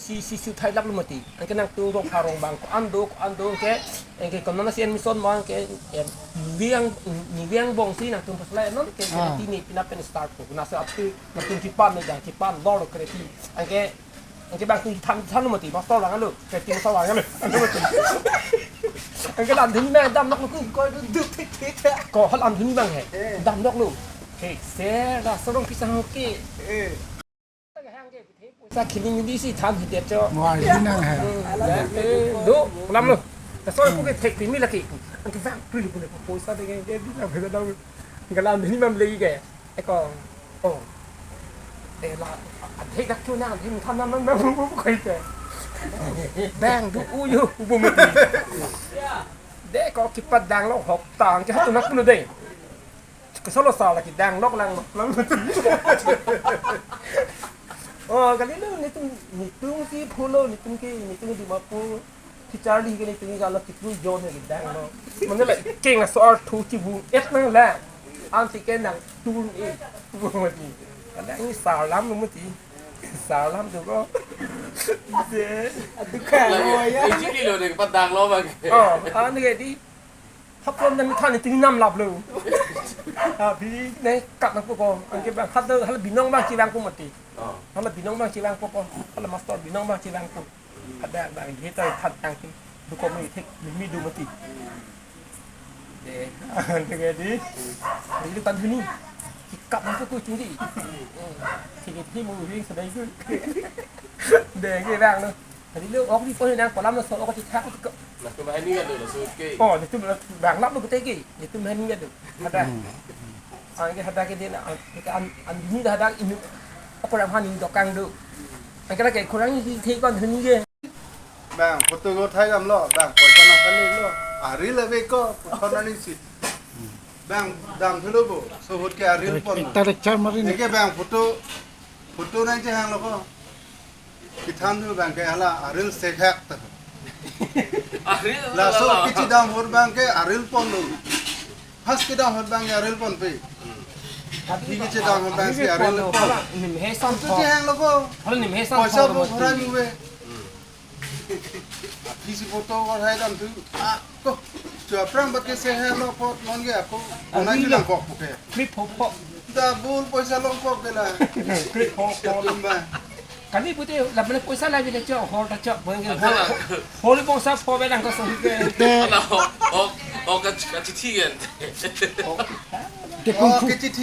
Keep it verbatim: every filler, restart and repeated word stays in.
Si, si, si thai lap lo mati. Anke nangtum rong pharong bang ko-an do, ko-an do ke, anke konon si admission mo anke, em, niang, niang bong si nangtum pasalai non ke, Ah. Tini pina pen start ko. Nasi atu nangtum kipan ne jang kipan lor kreti. Anke, anke bang si than than lo mati, master lang lo. Kreti master lang lo. Anke mati. Anke lam dun bang dam nok lo ku ko du du thik thik thik. Ko hal lam dun bang he. Eh. Dam nok lo. He, se la sorong pisang ke. Eh. Sa kiling di si than hidet cho. Mo ai di nang hai. Hmm, ya, eh, do, lam lo. Ta so ko ke thek pimi laki. Anke vang pili puni poisa de ke di na beda dau. Galam di mam lei ke. Eko. Oh. Eh, la, thek dak chu na, thek than nam nam nam bu bu koi te. Bang du u yu bu mati. De ko kipat dang lo hok tang ke hatu nak pulu de. Kasolo sala ki dang nok lang nok lang. Oh, kali lo nitum, nitum si phulo, nitum ki, nitum Dimapur. Ki charli ke nitum ki kalo ki phu jon ki dang nok. Mane la keng aso ar thu ki bu et nang la. An si ke nang tun e. Bu mati. Kali ni salam mati. Salam tu ko. Je. Adukan lo ya. Iji kilo de padang lo bang. Oh, an ke di. Haplom dan than nitum nam lap lo. Aphi ne kap nangpo ko. Anke bang hal hal binong bang chevang po mati. Oh. Hal binong bang chevang po ko. Hal master binong bang chevang po. Hadak bang kita than tang ki. Du ko mi thek mi du mati. De. Anke di. Di tan hini. Kap nangpo ko chingdi. Chingdi mo ring sedai ku. De ke bang lo. Tadi lo ok di pon nang kolam lo so ok ti thak. Nah, cuma ini kan dulu, so, oke. Oh, nitum bang lap lo kete ke. Nitum hini kan do. Hadak. Anke hadak ke de na, anke an, an hini dah hadak ini. Apa ram hani dokang do. Anke lagi kurang ini thek kon hini ke. Bang, photo ko thai dam lo, bang, poisa nang kali lo. Aril ave ko, photo nani si. Bang, dam thulo bo, so hot ke aril pon. Ekta lecture mari ni. Eke bang, photo, photo nang chehang lo ko. Kithan thu bang ke hala aril sekhak ta. Aril laso la. Kichi dam hor bang ke aril pon lo. Has ke dam hor bang ke aril pon pe. Hi kichi dam hor bang ke aril pon. Nim he san tu thor. Chehang lo ko. Hala nim he san poisa thor bo mati. Khora ni ve. Aphi si photo ko thai dam thu. Ah, ko. Chu aphrang bat ke se he lo pot non ke ako. Aril lo. Nang kok ke. Trip ho po. Da bul poisa long kok ke la. Trip ho po. Tumba. Kami pute la bela poisa la bela cho hol ta cho bang ke. Acha la. Hol bong sa po bela ko so ke. Te. Ala ho, ho, ho ka, ka chithi kan. Te kung fu. Oh, ke chithi.